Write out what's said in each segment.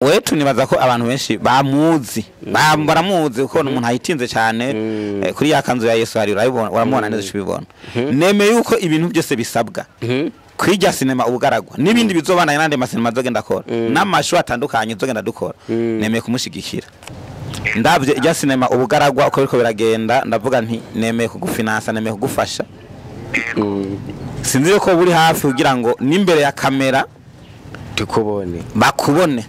Wetu nibaza ko abantu benshi bamuzi, baramuzi kuko umuntu ayitinze cyane kuri ya kanzu ya Yesu hari urabibona, uramubona neza ubibona. Nemeye yuko ibintu byose bisabwa kwijya sinema ubugaragwa n'ibindi bizobana n'andi masinema azogenda akora n'amashu atandukanye azogenda dukora, nemeye kumushigikira. Ndabye ijya sinema ubugaragwa uko biriko biragenda, ndavuga nti nemeye kugufinansa, nemeye kugufasha. Sinzi ko buri hafi kugira ngo n'imbere ya kamera tukubone, bakubone.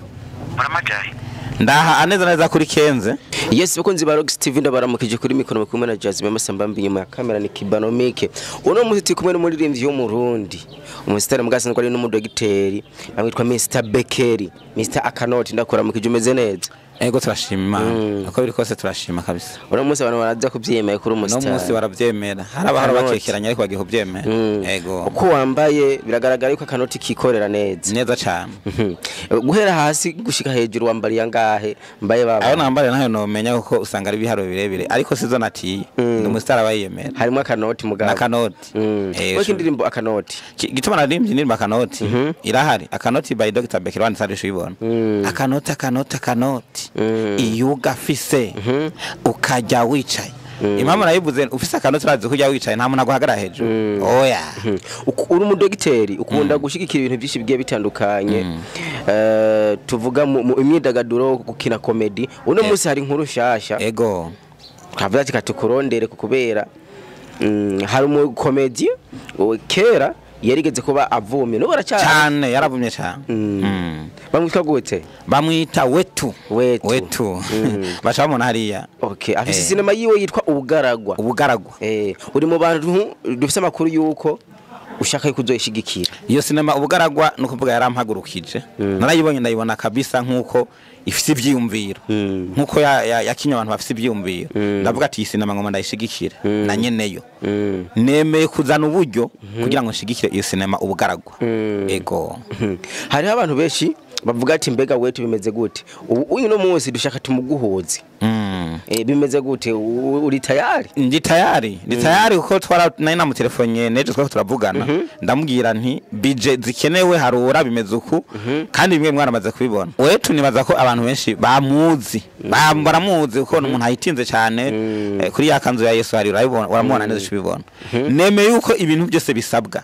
Ndaha aneza neza kuri Kenze. Yes, bakunzi ba Rox TV, ndabaramukije kuri mikoro kumwe na Jazz Masamba, inyuma ya kamera ni Kibanomike. Uno munsi turi kumwe n'umuririmbyi w'Umurundi, umusitari mugasa ko ari n'umudogiteri, bamwitwa Mr Bekeri, Mr Akanoti. Ndakuramukije, umeze neza? Ego, turashima. Uko biri kose turashima kabisa. Uno munsi abantu baraza kubyemera kuri umusitari. Uno munsi barabyemera. Hari abahora bakekeranya ariko bagiye kubyemera. Ego. Uko wambaye biragaragara yuko akanoti kikorera neza. Neza cyane. Guhera hasi gushika hejuru wambariye angahe? Mbaye baba. Ayo nambariye nayo nomenya kuko usanga ari biharo birebire, ariko sizo natiye. Ndi umusitari abayemera. Harimo akanoti mugabo. Akanoti. Ko indirimbo akanoti. Gituma naririmbye indirimbo akanoti. Irahari. Akanoti by Dr. Bekeri wanditse ubibona. Akanoti, akanoti, akanoti. Iyo ugafise ukajya wicaye. Impamvu nayivuze, ufise akanoti urazi kujya wicaye, nta muntu aguhagarara hejuru. Oya. Uri umudogiteri, ukunda gushigikira ibintu byinshi bigiye bitandukanye. Tuvuga mu imyidagaduro, gukina comedy. Uno munsi hari inkuru nshasha. Ego. Kavuga ati katukurondere kubera hari umu comedy kera yarigeze kuba avumye, n'ubu aracyari cyane, yaravumye cyane. Bamwitwa gute? Bamwita Wetu. Wetu. Baca bamubona hariya. Okay, afise sinema yiwe yitwa Ubugaragwa. Ubugaragwa. Uri mu bantu dufise amakuru yuko ushaka yuko uzoyishigikira. Iyo sinema Ubugaragwa no kuvuga yarampagurukije. Narayibonye, ndayibona kabisa nkuko ifise ivyiyumviro. Nkuko yakinye abantu bafise ivyiyumviro. Ndavuga ati iyi sinema ngoma ndayishigikira na nyeneyo. Nemeye kuzana uburyo kugira ngo nshigikire iyo sinema Ubugaragwa. Ego. Hariho abantu benshi bavuga ati mbega Wetu bimeze gute? Uyu no munsi dushaka tumuguhuze. Bimeze gute? Uri tayari? Ndi tayari. Ndi tayari kuko twara nari namutelefone nejo twako turavugana. Ndamubwira nti budget zikenewe harura bimeze uku, kandi bimwe mwaramaze kubibona. Wetu nibaza ko abantu benshi bamuzi, baramuzi kuko umuntu ayitinze cyane kuri ya kanzu ya Yesu hari urabibona, uramubona neza ubibona. Nemeye yuko ibintu byose bisabwa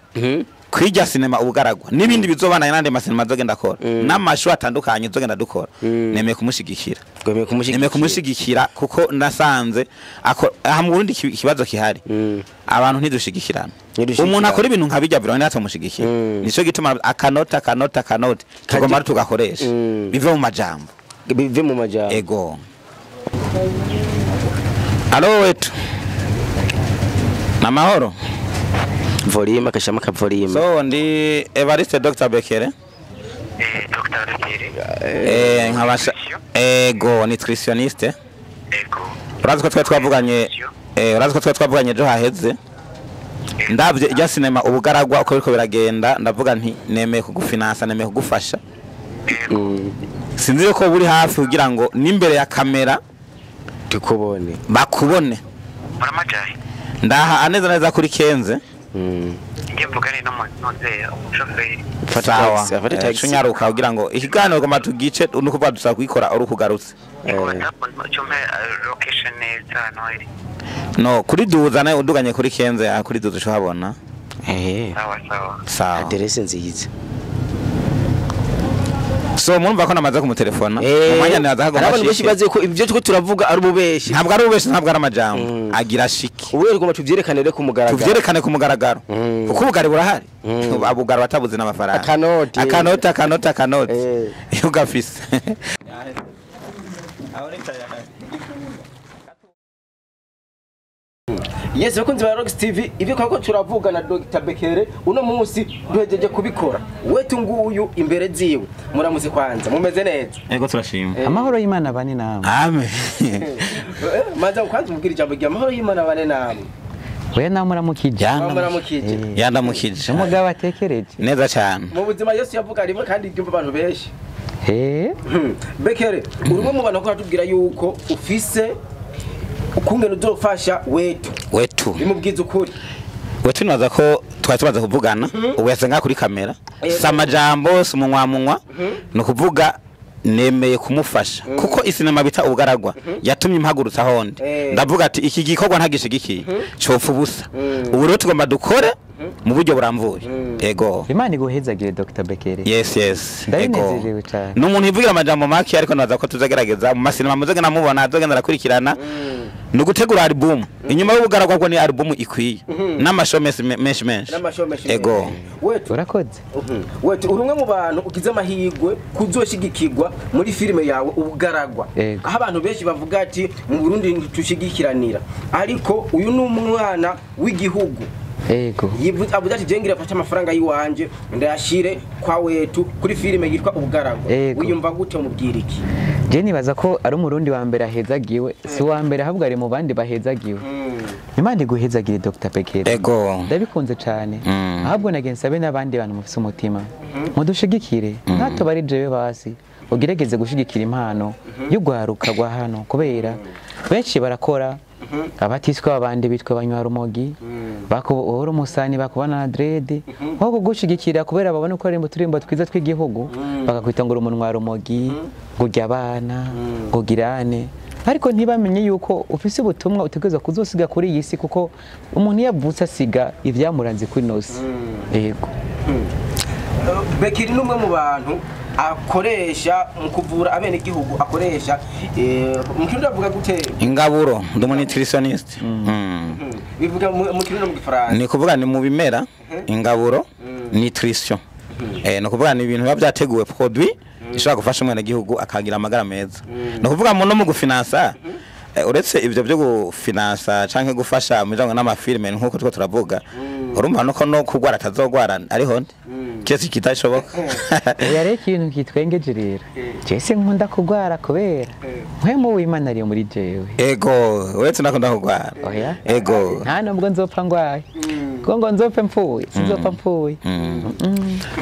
kwijya sinema ubugaragwa n'ibindi bizobana n'andi masinema azogenda akora n'amashu atandukanye azogenda dukora, nemeye kumushigikira. Nemeye kumushigikira kuko nasanze aha mu Burundi ikibazo kihari, abantu ntidushigikirana. Umuntu akora ibintu nka bijya birone atamushigikira. Nico gituma akanota, akanota, akanoti tugomba tugakoresha bive mu majambo. Bive mu majambo. Ego. Allo Wetu. Namahoro. Volume akashama ka volume. So ndi Evariste Dr. Bekere. Dr. Bekere. Nkabasha ego nutritionniste. Ego. Urazi ko twavuganye, urazi ko twavuganye ejo haheze. Ndabye ijya sinema Ubugaragwa uko biriko biragenda, ndavuga nti nemeye kugufinansa, nemeye kugufasha. Sinzi ko buri hafi kugira ngo n'imbere ya kamera tukubone, bakubone. Ndaha aneza neza kuri Kenze. Ngiye mvugane n'umunoze umushoferi. Sawa. Cunyaruka kugira ngo ikiganiro goma tugice nuko badusaba kuyikora uri kugarutse. No kuri duza nayo uduganye kuri Kenze, kuri duza ushabona. Sawa sawa. Sawa. Aderese nziza. So murumva ko namaze kumutelefona. Umwanya naza hagomba. Abantu benshi bazi ko ibyo two turavuga ari ububeshi. Ntabwo ari ububeshi, ntabwo ari amajambo. Agira shiki. Ubu rero tuvyerekane ku mugaragaro. Tuvyerekane ku mugaragaro. Kuko ubugari burahari. Abugari batabuze n'amafaranga. Akanoti. Akanoti, akanoti, akanoti. Iyo ugafise. Yes, bakunzi ba Rox TV, ibyo kwako turavuga na Dr. Bekere uno munsi duhejeje kubikora. Wetu nguyu imbere ziwe. Muramuze kwanza, mumeze neza. Ego turashima. Amahoro y'Imana bane namwe. Amen. Maza kwanza umubwira ijambo rya amahoro y'Imana bane namwe. We namuramukije. Namuramukije. Yandamukije. Umugabo atekereje. Neza cyane. Mu buzima Yesu yavuga rimwe kandi ryumva abantu benshi. Bekere, urumwe mu bantu ko atubwira yuko ufise ukungene uzofasha Wetu. Wetu. Bimubwiza ukuri. Wetu naza ko twari tumaze kuvugana, ubu yasenga kuri kamera. Si amajambo, si umunwa munwa, ni ukuvuga Nemeye kumufasha kuko isinema bita Ubugaragwa yatumye impagurutsa honde. Ndavuga ati iki gikorwa ntagishigikiye copfa ubusa. Ubu rero tugomba dukore mu buryo buramvuye. Ego. Imana iguhezagire Dr. Bekere. Yes, yes. Ndabinezerewe cyane. Ni umuntu yivugira amajambo make, ariko naza ko tuzagerageza mu masinema muzogenda mubona, azogenda arakurikirana. Ni ugutegura album. Inyuma y'Ubugaragwa bwo ni album ikwiye n'amashow menshi menshi menshi. N'amashow menshi. Ego. Wetu. Urakoze. Wetu, uri umwe mu bantu ugize amahirwe kuzoshigikirwa muri filime yawe Ubugaragwa. Ego. Aho abantu benshi bavuga ati mu Burundi ntitushigikiranira, ariko uyu ni umwana w'igihugu. Ego. Yivuze avuze ati jengira afata amafaranga yiwanje ndayashire kwa Wetu kuri filime yitwa Ubugaragwa. Ego. Wiyumva gute, mubwira iki? Je nibaza ko ari umurundi wa mbere ahezagiwe, si uwa mbere ahubwo ari mu bandi bahezagiwe. Imana iguhezagire Dr. Bekere. Ego. Ndabikunze cyane. Ahubwo nagenze nsabe n'abandi bantu mufise umutima mudushigikire, ntato bari jewe basi ugerageze gushigikira impano y'ugwaruka rwa hano, kubera benshi barakora abatiswe abandi bitwa banywa rumogi uhora umusani bakubona na dread aho kugushigikira kubera babona uko ari uturimbo twiza tw'igihugu, bakakwita ngo uri umunwa rumogi, ngo urya abana, ngo ugirane, ariko ntibamenye yuko ufise ubutumwa utegerezwa kuzosiga kuri iyi si, kuko umuntu iyo avutse asiga ibyamuranze kuri ino si. Yego. Bekiri ni umwe mu bantu akoresha mu kuvura abenegihugu, akoresha mu Kirundi avuga gute? Ingaburo, ndi umu nutritionniste. Bivuga mu Kirundi no mu Gifaransa. Ni kuvuga ni mu bimera ingaburo nutrition. Ni ukuvuga ni ibintu biba byateguwe, produit ishobora gufasha umwenegihugu akagira amagara meza. Ni ukuvuga mu no mu gufinansa, uretse ibyo byo gufinansa canke gufasha mu bijanye n'amafilme nk'uko two turavuga, urumva nuko no kugwara atazogwara ariho nde kiretse kitashoboka. Oya rero, ikintu kitwengeje rero, jewe sinkunda kugwara kubera mpwemu w'Imana ari muri jewe. Ego, uretse nakunda kugwara. Oya. Ego. Nta nubwo nzopfa ngwaye, kuko ngo nzopfe mpfuye, sinzopfa mpfuye.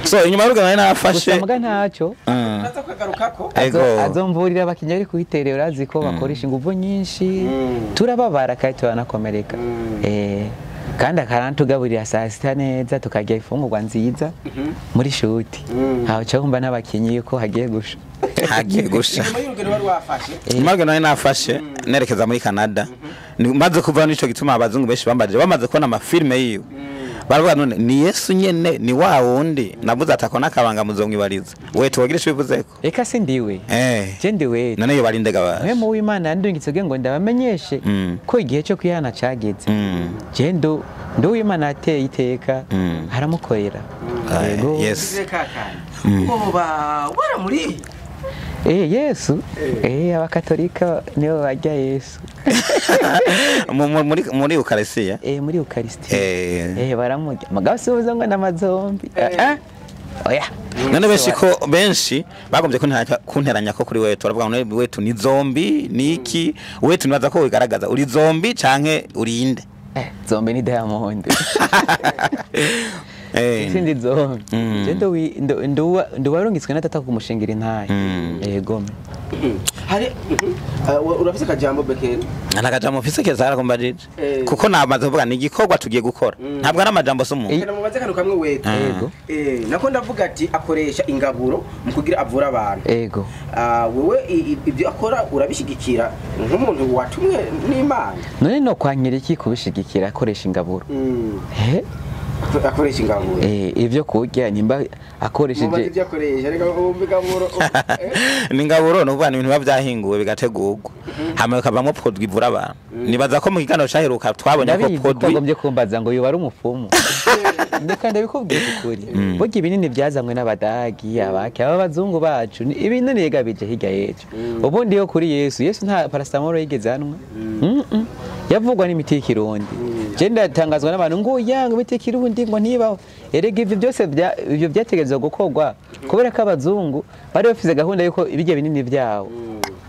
So inyuma y'urugendo nari nafashe Gusa muga ntacyo Uraza kugarukako. Ego. Azomvurira abakinnyi bari kuhiterera, urazi ko bakoresha inguvu nyinshi, turababara kandi turanakomereka. Kandi akarantugaburira saa sita neza, tukarya ifungurwa nziza muri shoot, aho cyo wumva n'abakinnyi yuko hagiye gusha. Hagiye gusha. Inyuma y'urugendo wari wafashe. Nyuma y'urugendo nari nafashe nerekeza muri Canada. Maze kuva nico gituma abazungu benshi bambaje bamaze kubona amafilme yiwe, baravuga none ni Yesu nyene, ni wa wundi navuze atako nakabanga muzomwibariza. We tuwagira ico bivuzeko. Reka si ndiwe, je ndiwe. None yo barinde gabaje. Mpwemu w'Imana yandungitse kugira ngo ndabamenyeshe ko igihe cyo kwihana cageze. Je ndo nduw'Imana yateye iteka, aramukorera. Yego. Yes. Woba waramuriye? Yesu, abakatolika nibo barya Yesu. Muri Eucharistia. Muri Eucharistia. Baramurya. Mugabo sibuza ngo n'amazombi. Oya. None benshi ko benshi bagombye kunteranya ko kuri Wetu baravuga ngo Wetu ni zombi niki? Wetu nibaza ko wigaragaza uri zombi canke urinde? Zombi ni Diamond. Sindi zombi. Je nduwarungitswe na tata kumushingira intaye. Yego. Hari urafise akajambo Bekeri? Nta kajambo mfise keza harakumbajije. Kuko namaze kuvuga ni igikorwa tugiye gukora. Ntabwo ari amajambo se umuntu. Kana mubaze kano kamwe Wetu. Yego. Nako ndavuga ati akoresha ingaburo mu kugira avura abantu. Yego. Wewe ibyo akora urabishigikira nk'umuntu watumwe n'Imana? None no kwankira iki kubishigikira akoresha ingaburo? Akoresha ingaburo. Ivyo kurya nimba akoresheje Mubaze ibyo akoresha, reka wumve ingaburo. Ni ingaburo, ni ukuvuga ni ibintu biba byahinguwe bigategurwa hama bikavamo produit ivura abantu. Nibaza ko mu kiganiro caheruka twabonye ko Ndabizi ko produit wagombye kumbaza ngo yoba ari umupfumu. Ndeka ndabikubwira ukuri. Burya ibinini byazanywe n'abadagi, abaki, aba bazungu bacu, ibinini yegabije hirya y'ejo. Ubundi yo kuri Yesu, Yesu nta paracetamol yigeze anywa. Yavugwa n'imiti y'ikirundi. Je ndatangazwa n'abantu ngo yanga imiti y'ikirundi ngo ntibaho. Erega ivyo byose ivyo byategerezwa gukorwa kubera ko abazungu bari bafise gahunda yuko ibijya binini byabo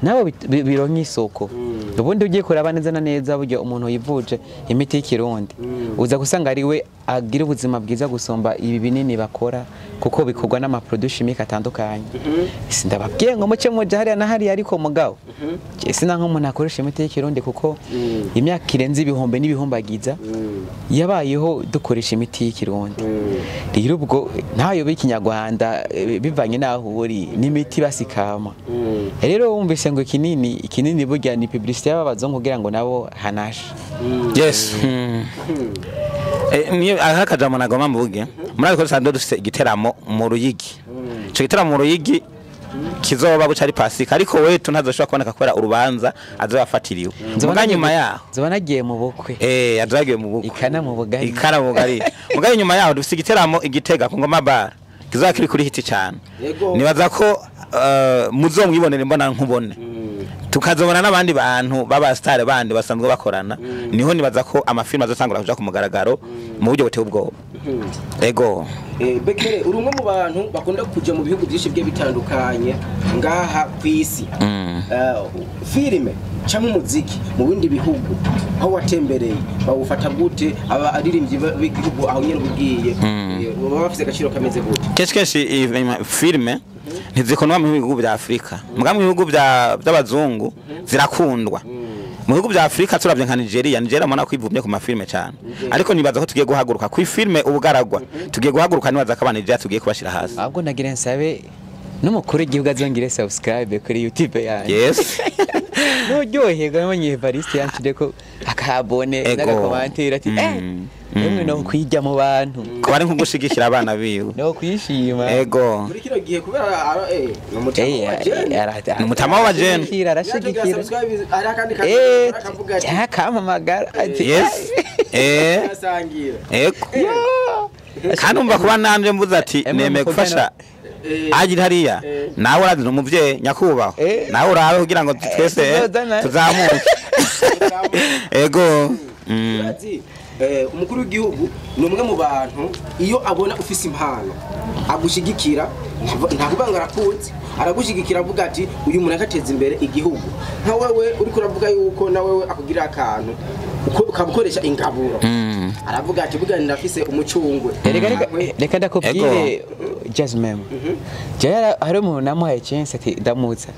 nabo bironka isoko. Ubundi ugiye kuraba neza na neza, burya umuntu yivuje imiti y'ikirundi uza gusanga ari we agira ubuzima bwiza gusumba ibi binini bakora, kuko bikorwa n'amaproduits chimiques atandukanye. Sindababwiye ngo muce muja hariya na hariya, ariko mugabo je sina nk'umuntu akoresha imiti y'ikirundi, kuko imyaka irenze ibihumbi n'ibihumbagiza yabayeho dukoresha imiti y'ikirundi. Rero ubwo ntayo b'ikinyarwanda, bivanye n'aho uri n'imiti basikama. Rero wumvise ngo ikinini, ikinini burya ni publicité y'abazungu kugira ngo nabo hanashe. Yes. Niyo aha akajambo nagomba mvuge. Muri ariko dusanzwe dufite igiteramo mu Ruyigi. Ico giteramo mu Ruyigi kizoba buca ari Pasika, ariko wetu ntazoshobora kuboneka kubera urubanza azoba afatiriwe. Muga nyuma yaho Nzoba nagiye mu bukwe. Azoba mu bukwe. Ikana mu bugari. Ikara mu bugari. Muga nyuma yaho dufite igiteramo i Gitega ku Ngoma Bar. Kizoba kiri kuri hiti cyane. Nibaza ko muzomwibonera imbona nkubone. Tukazobona n'abandi bantu baba star bandi basanzwe bakorana. Niho nibaza ko amafilm azotangura kuja ku mugaragaro mu buryo buteye ubwoba. Ego. Bekere, uri umwe mu bantu bakunda kuja mu bihugu byinshi bigiye bitandukanye ngaha ku isi. Filime cyangwa umuziki mu bindi bihugu aho watembereye bawufata gute? Aba aririmbyi b'igihugu aho nyine ugiye, baba bafise agaciro kameze gute? Kenshi kenshi filime ntizikundwa mu bihugu bya Afurika, muga mu bihugu by'abazungu zirakundwa. Mu bihugu bya Afurika turavye nka Nigeria, Nigeria mubona ko ivumye ku mafilme cyane, ariko nibaza ko tugiye guhaguruka ku filme Ubugaragwa, tugiye guhaguruka, nibaza ko aba Nigeria tugiye kubashira hasi. Ahubwo nagira nsabe n'umukuru w'igihugu azongere subscribe kuri YouTube yanjye. Nuryoherwa nabonye Evariste yanshire ko akabone n'agakomantire ati emwe no kwijya mu bantu kuba ari nko gushigikira abana biwe no kwishima. Ego. Muri kino gihe kubera ni umutama wa jene. Ni umutama wa jene. Arashigikira, hari akandi kavuga ati akampamagara ati yes asangira. Ego. Kandi umva kuba nanje mvuze ati nemeye gufasha agira hariya, nawe urazi umuvyeyi nyakubahwa, nawe urabe kugira ngo twese tuzamuke. Ego. Umukuru w'igihugu ni umwe mu bantu iyo abona ufise impano agushigikira, ntavuga ngo arakunze, aragushigikira avuga ati uyu muntu agateza imbere igihugu. Nka wewe uriko uravuga yuko na wewe akugira akantu ukabukoresha ingaburo, aravuga ati buga ndafise umucungwe. Reka ndakubwire Jasmine, jaya hari umuntu namuhaye chance ati ndamutsa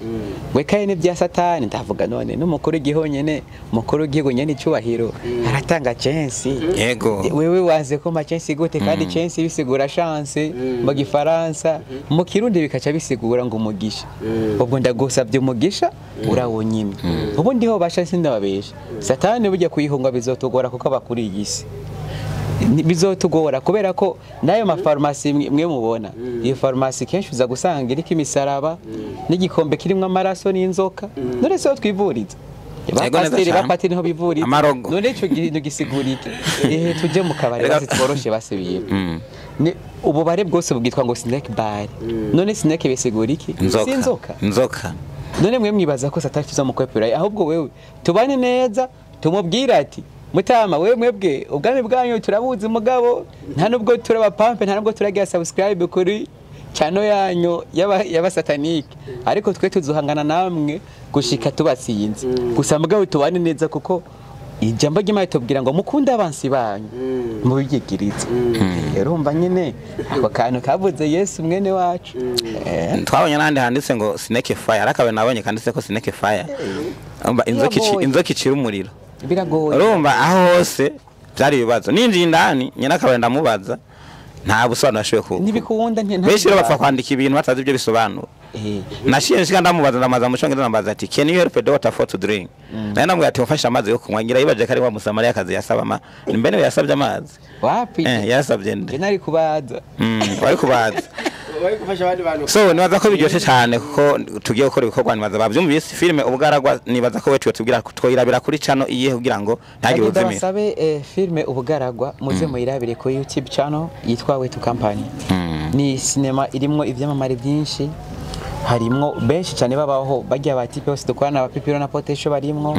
we kaye ni bya satani, ndavuga none n'umukuru w'igihugu nyene, umukuru w'igihugu nyene icyubahiro aratanga chance. Yego. Wewe waze ko ma chance gute? Kandi chance bisigura chance mu gifaransa, mu kirundi bikaca bisigura ngo umugisha. Ubwo ndagusabye umugisha urawonyine. Ubundi ho basha sindababesha, satani burya kuyihunga bizotugora kuko abakuri igisi bizotugora, kubera ko nayo mafarumasi mwe mubona iyo farumasi kenshi uza gusanga iriko imisaraba n'igikombe kirimo amaraso n'inzoka. None se twivuriza bapasiteri bapatiri niho bivuriza, none ico kintu gisigurike? Tuje mu kabari basi tworoshe basibiye. Ububare bwose bwitwa ngo snake bar. None snake bisigura iki? Si inzoka. Inzoka. None mwe mwibaza ko satani tuzamukwepera? Ahubwo wewe tubane neza, tumubwira ati mutama wewe mwebwe ubwami bwanyu turabuzi, mugabo nta nubwo turabapampe, nta nubwo turagira subscribe kuri channel yanyu y'abasatanike, ariko twe tuzuhangana namwe gushika tubatsinze. Gusa mugabo tubane neza, kuko ijambo ry'Imana tubwira ngo mukunde abansi banyu mubigirize. Urumva nyine ako kantu kavuze Yesu mwene wacu. Twabonye n'ahandi handitse ngo snake fire, arakabe nabonye kanditse ko snake fire. Inzoka icira umuriro. Biragoye. Urumva aho hose byari ibibazo. Ninjiye indani nyina akaba ndamubaza nta busobanuro ashoboye ku. Ntibikunda nti. Benshi rero bapfa kwandika ibintu batazi ibyo bisobanura. Nashiye nshika ndamubaza, ndamaza mu cyongereza ndamubaza ati can you help a daughter for to drink? Naye ndamubwira ati mfasha amazi yo kunywa, ngira yibaje ko ari wa Musamariya kazi yasaba ama mbene yasabye amazi. Wapi? Yasabye nde? Nari kubaza. Wari kubaza. Wari gufasha abandi bantu. So nibaza ko biryoshe cyane kuko tugiye gukora ibikorwa, nibaza bavyumvise filime Ubugaragwa, nibaza ko wetu tubwira twoyirabira kuri channel iyihe kugira ngo ntagire uzimira. Basabe filime Ubugaragwa muze muyirabire kuri YouTube channel yitwa Wetu Company. Ni sinema irimwo ivyamamare byinshi, harimwo benshi cyane babaho bajya ba tipe bose dukorana, Pipiro na Potesho barimwo.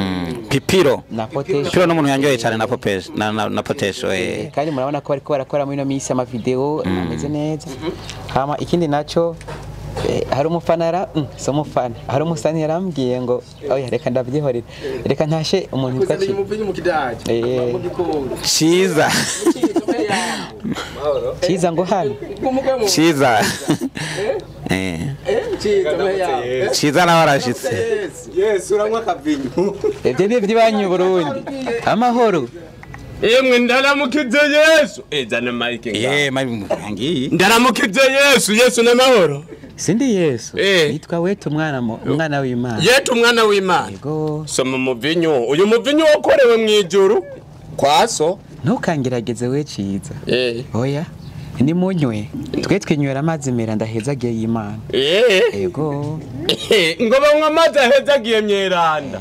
Pipiro na Potesho, Pipiro n'umuntu yanyoye cyane na Popesho na Potesho. Kandi murabona ko bariko barakora muri no minsi ama video ameze neza. Hama ikindi naco Hari umufana si umufana, hari umusani yarambwiye ngo oya reka ndabyihorera, reka ntashe umuntu witwa Ciza. Ciza ngo hano Ciza. Ciza nawe arashitse. Yesu uranywa akavinyu. Ibyo ni iby'ibanyu Burundi. Amahoro. Yemwe ndaramukize Yesu. Zana mike nga. Mike ngiyi. Ndaramukize Yesu, Yesu n'amahoro. Sindi Yesu. Nitwa wetu umwana w'Imana. Yetu umwana w'Imana. Yego. Soma umuvinyu. Uyu muvinyu wakorewe mu ijuru kwa so. Ntukangerageze we Ciza. Oya. Ni munywe. Twe twinywera amazi mera ndahezagiye y'Imana. Yego. Ngo banywa amazi ahezagiye myeranda.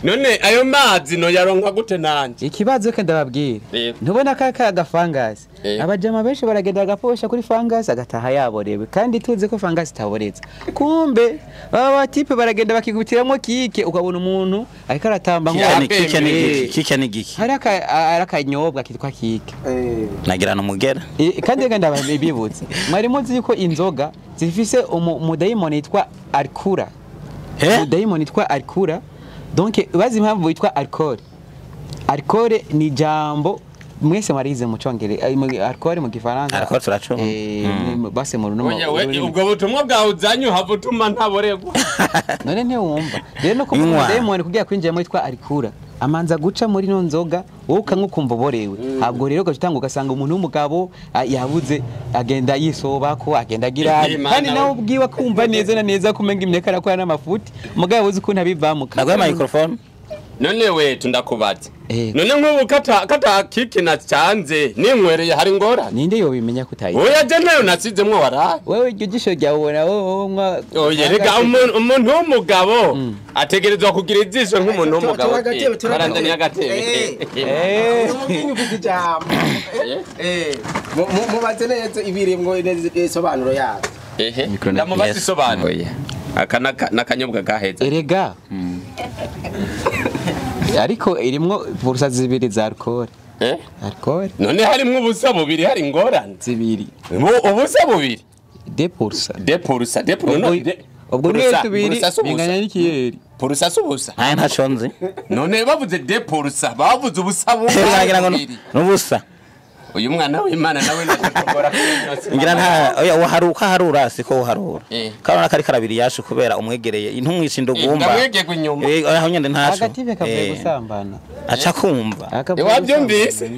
None ayo mazi no yaronka gute nanje? Ikibazo ke ndababwira. Ntubona ka gafangasi. Abajama benshi baragenda agaposha kuri fangasi agataha yaborewe kandi tuzi ko fangasi itaboreza. Kumbe baba batipe baragenda bakigutiramo kike ukabona umuntu ariko aratamba nko kike ni giki. Hari akanyobwa kitwa kike. Nagira no mugera. Kandi reka ndabibutse. Mwari muzi yuko inzoga zifise umudayimoni yitwa Alkura. Umudayimoni yitwa Alkura. Donc bazi impamvu yitwa alcool. Alcool ni jambo mwese mwarize mu Congereza, alcool mu Gifaransa. Alcool turacu. Base mu runo. Ubwo butumwa bwawe uzanyu havutuma ntaboregwa. None ntiwumva. Rero no kuvuga demon kugira kwinjira muri yitwa alcool. Amanza guca muri no nzoga wowe ukangukumva borewe. Habwo rero gacitanga ugasanga umuntu w'umugabo yabuze agenda yisoba ko agenda agira kandi nawe ubwiwa kumva neza na neza kumenga imyeka arakora n'amafuti mugabo uzi ukuntu abivamo. Naguhe microphone. None wetu ndakubaza. None nk'ubu kata kiki na cyanze ninkwereye hari ngora. Ninde yobimenya kutayi? Oya je nayo nasizemwo waraye. Wewe iryo jisho ryawe ubona wowe. Oya rega umuntu w'umugabo ategerezwa kugira ijisho nk'umuntu w'umugabo. Barandani agatebe. Mubaze neza ibiremwo isobanuro yabo. Ndamubaza isobanuro. Aka nakanyobwa gaheza. Erega. Ariko irimwo burusa zibiri za alcool. Alcool. None harimwo ubusa bubiri hari ingorane zibiri. Ubusa bubiri. De pursa. De pursa, de pursa. Ubwo ni tubiri binganya n'ikiyeri. Pursa subusa. Nta ntaconze. None bavuze de pursa, bavuze ubusa bubiri. N'ubusa. Uyu mwana w'Imana nawe ndakugora. Ngira nta oya waharuka harura siko uharura. Karona kari karabiri yashu kubera umwegereye intumwisha indugumba. Ndamwegegwe inyuma. Aho nyende ntaco. Agative kavuye gusambana. Aca kumva. Wabyumvise?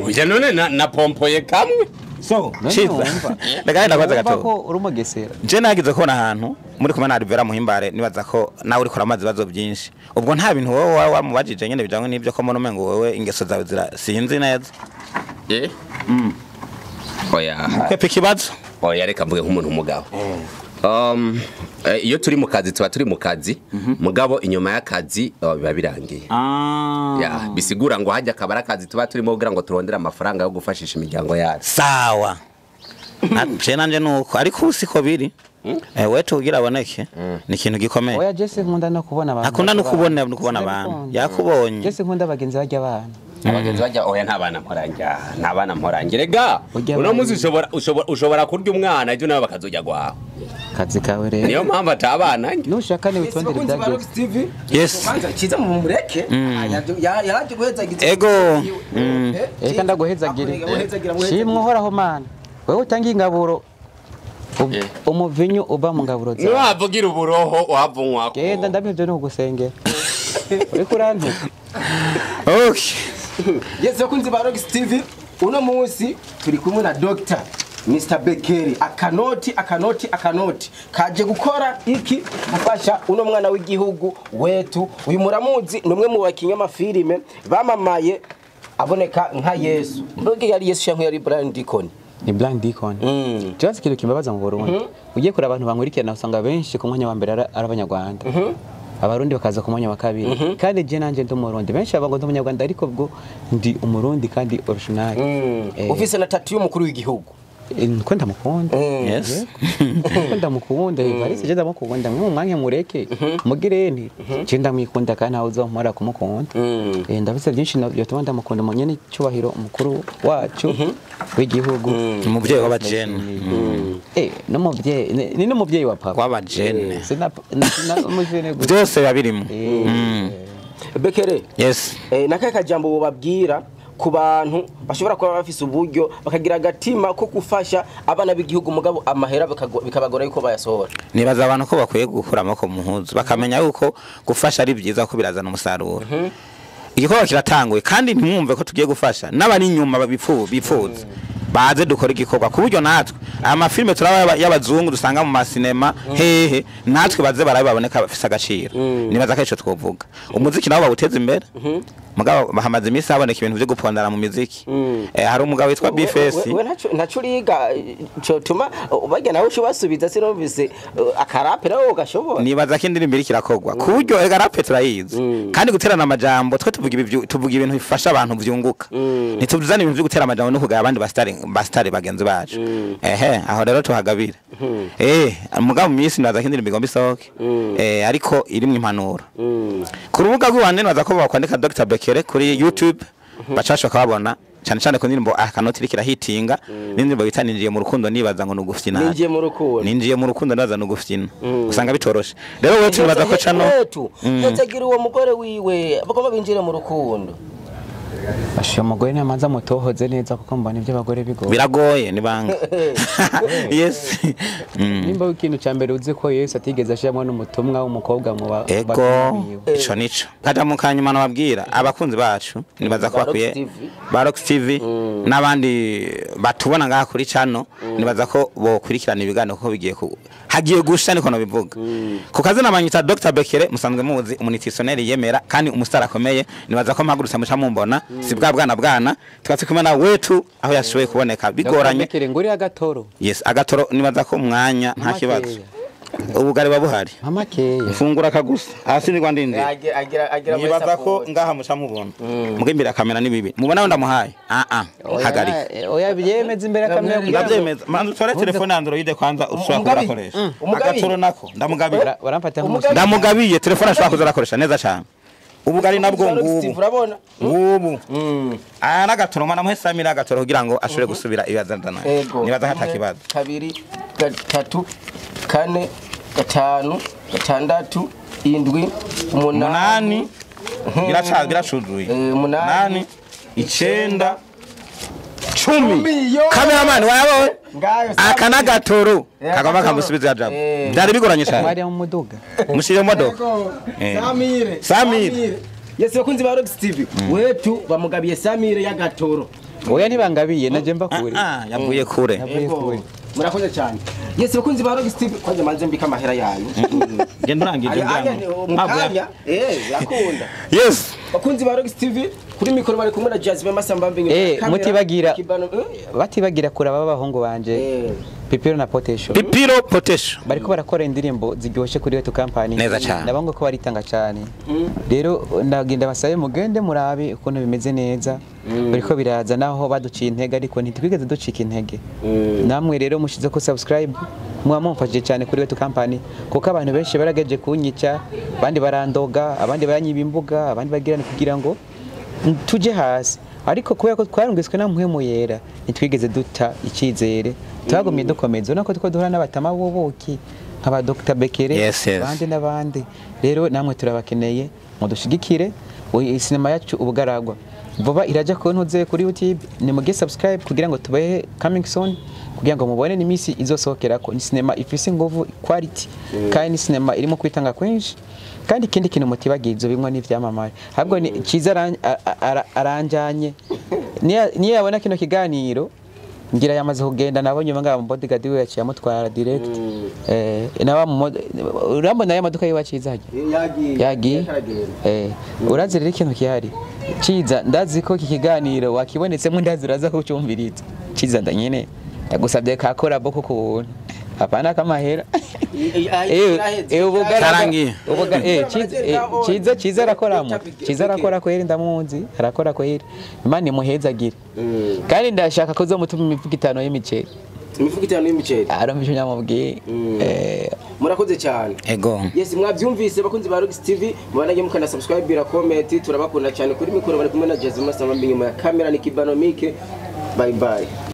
Oya none na pompoye kamwe. So, Ciza. Ndaga ndabaza gato. Ko urumugesera. Je nagize ko ahantu muri kumwe na Alvera Muhimbare nibaza ko nawe uri kora amazi bazo byinshi. Ubwo nta bintu wowe wamubajije nyene bijangwe n'ibyo ko mbona umengo wewe ingeso zawe zira sinzi neza. Oya. Kwepe kibazo. Oya reka mvuge nk'umuntu umugabo. Iyo turi mu kazi tuba turi mu kazi, mugabo inyuma y'akazi biba birangiye. Ya, bisigura ngo hajya akabara akazi tuba turimo kugira ngo turondere amafaranga yo gufashisha imiryango yacu. Sawa. Je nanje nuko ariko usiko biri. Wetu ugira aboneke ni ikintu gikomeye. Oya Jesse nkunda no kubona abantu. Akunda no kubona abantu. Yakubonye. Jesse nkunda abagenzi bajya abana. Abagenzi bajya oya nta bana mporanja, nta bana mporanja. Rega uno muzi ushobora kurya umwana ejo nawe bakazojya gwaho. Kazi kawe rero. Niyo mpamvu atabana. Nushaka ni witondere ibyagiye. Yes. Kwanza kiza mu mureke. Yaraje guhezagiza. Ego. Eka ndaguhezagire. Shimwe uhoraho Mana. Wewe utangiye ingaburo. Umuvinyu uba mu ngaburo zawe. Niwavugira uburoho wavunwa ko. Genda ndabivyo no gusengera. Uriko urantuka. Okay. Yes, bakunzi ba Rock TV, uno munsi turi kumwe na Dr. Mr. Bekeri. Akanoti akanoti akanoti kaje gukora iki gufasha uno mwana w'igihugu wetu. Uyu muramuzi numwe mu bakinya amafilime bamamaye aboneka nka Yesu. Mbega yari Yesu cyangwa yari Brian Deacon? Ni Blind Deacon. Kibazo kintu kimbabaza mu Burundi. Ugiye kure abantu bankurikirana usanga benshi ku mwanya wa mbere ari abanyarwanda. Abarundi bakaza ku mwanya wa kabiri. Kandi je nanje ndi umurundi. Benshi bavuga ngo ndi umunyarwanda ariko bwo ndi umurundi kandi original. Ufise na tattoo y'umukuru w'igihugu. Ko ndamukunda. Yes. Ko ndamukunda Evariste, je ndamukunda mwe mwanya mureke mugirene je ndamwikunda kandi ntawe uzompora kumukunda. Ndafise byinshi byotuma ndamukunda mu nyene cyubahiro umukuru wacu w'igihugu, umuvyeyi w'abajene. N'umuvyeyi ni n'umuvyeyi wa papa w'abajene. Sina umujene gusa byose biba birimo. Bekere. Yes. Nakaye kajambo bobabwira ku bantu bashobora kuba bafise uburyo bakagira agatima ko gufasha abana b'igihugu mugabo amahera bikabagora yuko bayasohora. Nibaza abantu ko bakwiye gukura amaboko mu mpuzu bakamenya yuko gufasha ari byiza ko birazana umusaruro. Igikorwa kiratanguye kandi ntimwumve ko tugiye gufasha n'abari inyuma bipfuza baze dukora igikorwa ku buryo natwe aya mafilme turaba y'abazungu dusanga mu masinema hehe natwe baze barabiboneka bafise agaciro. Nibaza ko ico twovuga umuziki nabo bawuteza imbere. Mugabo bahamaze iminsi haboneka ibintu byo gupondana mu muziki. Hari umugabo witwa Bifesi. We ntaco uriga cotuma bajya nawe ushobasubiza sinumvise akarape nawe ugashobora. Nibaza ko indirimbo iriko irakogwa ku buryo ega rape turayizi kandi guterana amajambo twe tuvuga ibi tuvuga ibintu bifasha abantu vyunguka, ntituzana ibintu byo gutera amajambo no kugaya abandi bastari bagenzi bacu. Ehe aho rero tuhagabira. Mugabo mu minsi ndaza ko indirimbo igomba isohoke ariko irimwo impanuro. Ku rubuga rw'iwanje nibaza ko bakwandika Dr Bekere kuri YouTube bacasha bakababona cyane cyane ku ndirimbo akanoti iriko irahitinga n'indirimbo bita ninjiye mu rukundo nibaza ngo nugufyina. Ninjiye mu rukundo. Ninjiye mu rukundo nibaza nugufyina. Usanga bitoroshe. Rero wewe tubaza ko cano hetagira uwo mugore wiwe bagomba binjire mu rukundo. Ashiyo mugore namanza mutohoze neza kuko mbona ibyo abagore bigoye. Biragoye nibanga. Yes. Nimba ikintu ca mbere uzi ko Yesu atigeze ashiramo n'umutumwa w'umukobwa mu ba Ego ico nico. Kaja mu kanyuma nababwira abakunzi bacu nibaza ko bakwiye ba Rock TV n'abandi batubona ngaha kuri channel nibaza ko bokurikirana ibiganiro ko bigiye hagiye gusha niko no bivuga. Ku kazina banyita Dr Bekere musanzwe muzi umunititionnaire yemera kandi umustar akomeye nibaza ko mpagurutse muca mumbona si bwa bwana twatse kumwe na wetu aho yashoboye kuboneka bigoranye. Bekere nguri agatoro. Yes agatoro nibaza ko umwanya nta kibazo. Ubugari babuhari. Amakeya. Mfungura kagusa. Hasi ni rwandinde. Agira nibaza ko ngaha muca mubona. Muge imbere kamera ni bibi. Mubona ndamuhaye. Hagarika. Oya byemeza imbere kamera. Ndabyemeza. Manzu tore telefone Android kwanza ushobora kurakoresha. Agatoro nako ndamugabira. Baramfata nk'umusore. Ndamugabiye telefone ashobora kuzarakoresha neza cyane. Ubugari nabwo ngubu. Urabona? Ngubu. Aya nagatoro mwana muhe Samira agatoro kugira ngo ashobore gusubira ibazandana. Nibaza hatakibazo. 2 3 4 5 6 7 8 biracuzuye. 8 9 10. Cameraman wawe aka nagatoro kagomba kamusubiza jabu. Byari bigoranye cyane. Mwari mu modoka. Mushire mu modoka. Samire. Yes bakunzi ba Rock TV wetu bamugabiye Samire y'agatoro. Oya ntibangabiye naje mva kure. Yavuye kure. Murakoze cyane. Yes bakunzi ba Rock TV kwanza manze mbika amahera yanyu. Genda urangije byanyu. Yakunda. Yes. Bakunzi ba Rock TV kuri mikoro bari kumwe na Jazz Masamba mbinyo. Mutibagira. Batibagira kuraba abahungu banje. Pipiro na Potesho. Pipiro Potesho. Bariko barakora indirimbo ziryoshe kuri Wetu Company. Ndabango ko baritanga cyane. Rero ndagenda basabe mugende murabe ukuntu bimeze neza. Bariko biraza naho baduciye intege ariko ntitwigeze ducika intege. Namwe rero mushize ko subscribe mwamumfashije cyane kuri Wetu Company kuko abantu benshi barageje kunyica, abandi barandoga, abandi baranyiba imbuga, abandi bagirana kugira ngo tuje hasi. Ariko kubera ko twarungiswe na mpwemu yera ntitwigeze duta icyizere, twagumye dukomeza nako two duhura n'abatama b'ubuki nk'aba Dr Bekere abandi n'abandi. Rero namwe turabakeneye mudushigikire sinema yacu ubugaragwa vuba irajya ku ntuze kuri YouTube, ni muge subscribe kugira ngo tubahe coming soon kugira ngo mubone n'imisi izosohokerako. Ni sinema ifise inguvu quality kandi ni sinema irimo kwitanga kwinshi. Kandi ikindi kintu mutibagizo bimwe n'ivyamamare ahubwo ni ciza aranjanye niyo yabona kino kiganiro ngira yamaze kugenda nabonye banga mu bodyguard we yaciye amutwara direct. Nawa urambona ya maduka yiwa ciza yagiye urazi rero ikintu kihari ciza ndazi ko iki kiganiro wakibonetsemo ndazi uraza kucyumviriza ciza ndanyene ndagusabye ka collab ko kubuntu hapana kamahera. Ciza ciza arakoramo ciza arakora kweri ndamunzi arakora kweri Imana imuhezagire. Kandi ndashaka ko uzomutuma imifuko 5 y'imiceri. Imifuko 5 y'imiceri. Arumva icyo nyamubwiye. Murakoze cyane. Ego. Yes, mwabyumvise bakunzi ba Rox TV, mubandanye mukanda subscribe bira comment, turabakunda cyane. Kuri mikoro bari kumwe na Jazima Samba, inyuma ya kamera ni Kibano Mike. Bye bye.